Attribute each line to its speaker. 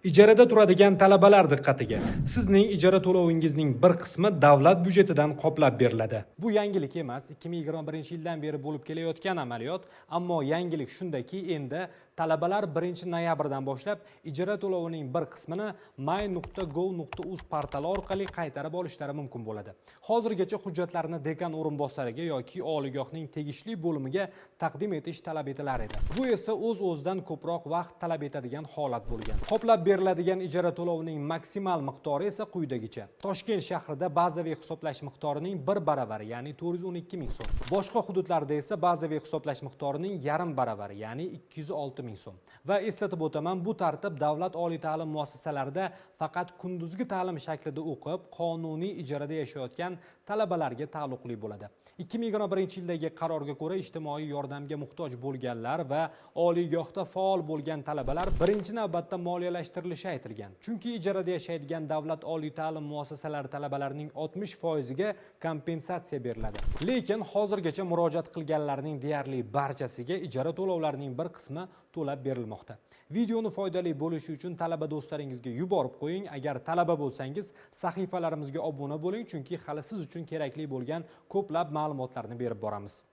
Speaker 1: Ijarada turadigan talabalar diqqatiga. Sizning ijara to'lovingizning bir qismi davlat byudjetidan qoplab beriladi. Bu yangilik emas, 2021-yildan beri bo'lib kelayotgan amaliyot, ammo yangilik shundaki, endi talabalar 1-noyabrdan boshlab ijara to'lovining bir qismini my.gov.uz portali orqali qaytarib olishlari mumkin bo'ladi. Hozirgacha hujjatlarni dekan o'rinbosariga yoki oliygohning tegishli bo'limiga taqdim etish talab etilar edi. Bu esa o'z-o'zidan ko'proq vaqt talab etadigan holat bo'lgan. Qoplab beriladigan ijara to'lovining maksimal miqdori esa quyidagicha. Toshkent shahrida bazaviy hisoblash miqdorining 1 baravari, ya'ni 412 ming so'm. Boshqa hududlarda esa bazaviy hisoblash miqdorining yarim baravari, ya'ni 206 ming so'm. Va eslatib o'taman, bu tartib davlat oliy ta'lim muassasalarida faqat kunduzgi ta'lim shaklida o'qib, qonuniy ijarada yashayotgan talabalarga taalluqli bo'ladi. 2021-yildagi qarorga ko'ra ijtimoiy yordamga muhtoj bo'lganlar va oliygohda faol bo'lgan talabalar birinchi navbatda moliyalashtirilishi aytilgan. Chunki ijarada yashaydigan davlat oliy ta'lim muassasalari talabalarining 60% ga kompensatsiya beriladi. Lekin hozirgacha murojaat qilganlarning deyarli barchasiga ijara to'lovlarining bir qismi to'lab berilmoqda. Videoni foydali bo'lishi uchun talaba do'stlaringizga yuborib qo'ying. Agar talaba bo'lsangiz, sahifalarimizga obuna bo'ling, chunki hali siz uchun kerakli bo'lgan ko'plab ma'lumotlarni berib boramiz.